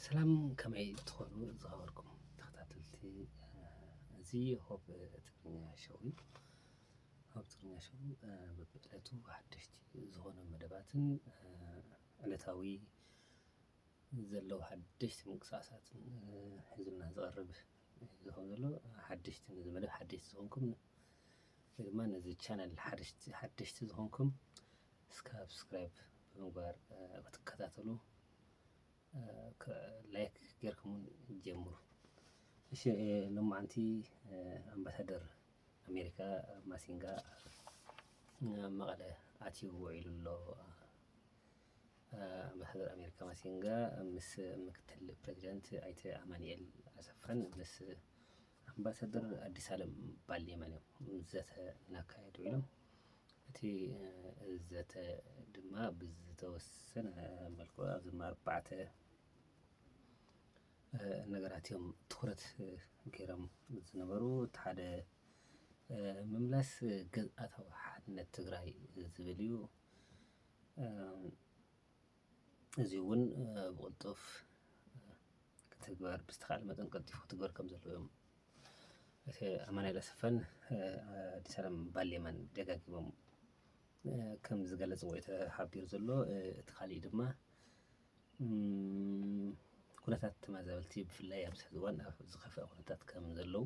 ሰላም፣ ከመይ ትኾኑ ዝኸበርኩም ተኸታተልቲ፣ እ፣ እዚ ሆፕ ትግርኛ ሾው እዩ። ሆፕ ትግርኛ ሾው፣ እ፣ በብዕለቱ ሓደሽቲ ዝኾኑ መደባትን፣ እ፣ ዕለታዊ ዘለዉ ሓደሽቲ ምንቅስቃሳትን፣ እ፣ ሒዙልና ዝቐርብ ዝኸውን ዘሎ ሓደሽቲ፣ ነዚ መደብ ሓደሽቲ ዝኾንኩም ወይ ድማ ነዚ ቻነል ሓደሽቲ፣ ሓደሽቲ ዝኾንኩም ሳብስክራይብ ብምግባር፣ እ፣ ክትከታተሉ፣ እ፣ ከ-፣ ላይክ ጌርኩም እውን ጀምሩ። እሺ፣ እ፣ ሎማዓንቲ፣ እ፣ ኣምባሳደር ኣሜሪካ ማሲንጋ ኣብ መቐለ ኣትዩ ውዒሉ ኣሎ። እ፣ ኣምባሳደር ኣሜሪካ ማሲንጋ ምስ ምክትል ፕሬዚደንት ኣይተ ኣማኑኤል ኣሰፋን ምስ ኣምባሳደር ኣዲስ ኣለም ባሌማን እዮም ዘተ እናካየዱ ውዒሎም። እቲ፣ እ፣ ዘተ ድማ ብዝተወሰነ መልክዑ ኣብዚ ኣርባዕተ፣ እ፣ ነገራት እዮም ትኹረት፣ እ፣ ገይሮም ዝነበሩ። እቲ ሓደ፣ እ፣ ምምላስ ግዝኣታዊ ሓድነት ትግራይ ዝብል እዩ። እ፣ እዚ እውን፣ እ፣ ብቕልጡፍ፣ እ፣ ክትግበር ብዝተኻእለ መጠን ቀልጢፉ ክትግበር ከም ዘለዎ እዮም እቲ ኣማኑኤል ኣሰፋን፣ እ፣ ኣዲስ ኣለም ባሌማን ደጋጊሞም፣ እ፣ ከም ዝገለጽዎ እዩ ተሓቢሩ ዘሎ። እ፣ እቲ ካሊእ ድማ፣ እም፣ ኩነታት ተመዛበልቲ ብፍላይ ኣብዚ ሕዚ እዋን ኣብ ዝኸፍአ ኩነታት ከም ዘለዉ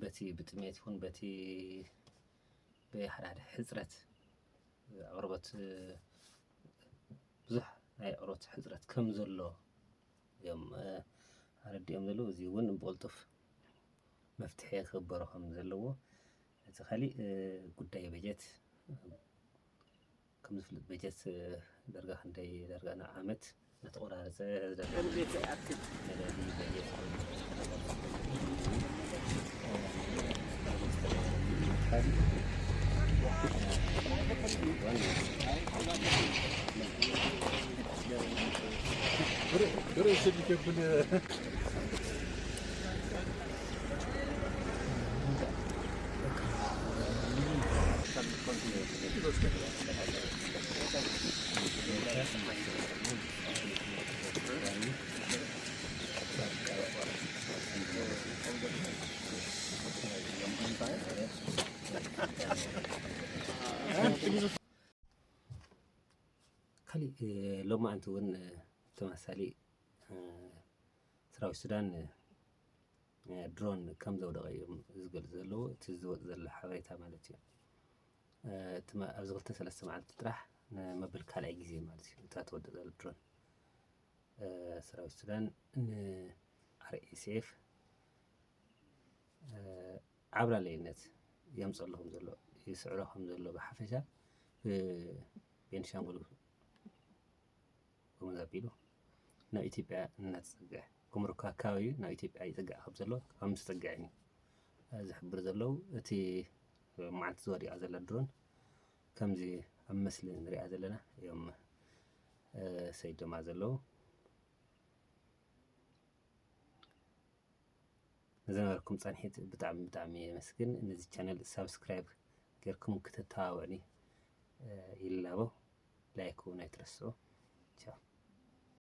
በቲ ብጥሜት ይኹን በቲ ብሓደ ሓደ ሕጽረት ኣቕርቦት፣ እ፣ ብዙሕ ናይ ኣቕርቦት ሕጽረት ከም ዘሎ እዮም፣ እ፣ ኣረዲኦም ዘለዉ። እዚ እውን ብቕልጡፍ መፍትሒ ክግበሮ ከም ዘለዎ። እቲ ካሊእ፣ እ፣ ጉዳይ በጀት፣ ከም ዝፍለጥ በጀት፣ እ፣ ዳርጋ ክንደይ፣ ዳርጋ ንዓመት እናተቆራረጸ ዝደርግ ነዳዲ በጀት ካሊእ፣ እ፣ ሎማዓንቲ እውን፣ እ፣ ተመሳሳሊ፣ እ፣ ሰራዊት ሱዳን፣ እ፣ ድሮን ከም ዘውደቐ እዮም ዝገልጹ ዘለዉ። እቲ ዝወጽእ ዘሎ ሓበሬታ ማለት እዩ። እ፣ እቲ መ-፣ ኣብዚ ክልተ ሰለስተ መዓልቲ ጥራሕ ንመበል ካልኣይ ግዜ ማለት እዩ እታ ትወድቕ ዘላ ድሮን፣ እ፣ ሰራዊት ሱዳን ን ኣር ኤስ ኤፍ፣ እ፣ ዓብላለይነት የምጸሉ ከም ዘሎ፣ ይስዕሮ ከም ዘሎ ብሓፈሻ ብቤንሻንጉል ጉሙዝ ኣቢሉ ናብ ኢትዮጵያ እናተጸግዐ፣ ጉምሩክ ኣካባቢ ናብ ኢትዮጵያ ይጽጋዕ ከም ዘሎ፣ ከም ዝተጸግዐን እዩ፣ እ፣ ዝሕብሩ ዘለዉ። እቲ መዓልቲ ዝወዲቓ ዘላ ድሮን ከምዚ ኣብ ምስሊ ንሪኣ ዘለና እዮም፣ እ፣ ሰይዶማ ዘለዉ። ንዝነበርኩም ጻንሒት ብጣዕሚ፣ ብጣዕሚ የመስግን። ነዚ ቻነል ሳብስክራይብ ጌርኩም ክትተባበዑኒ፣ እ፣ ይላቦ። ላይክ እውን ኣይትረስዑ። ቻው።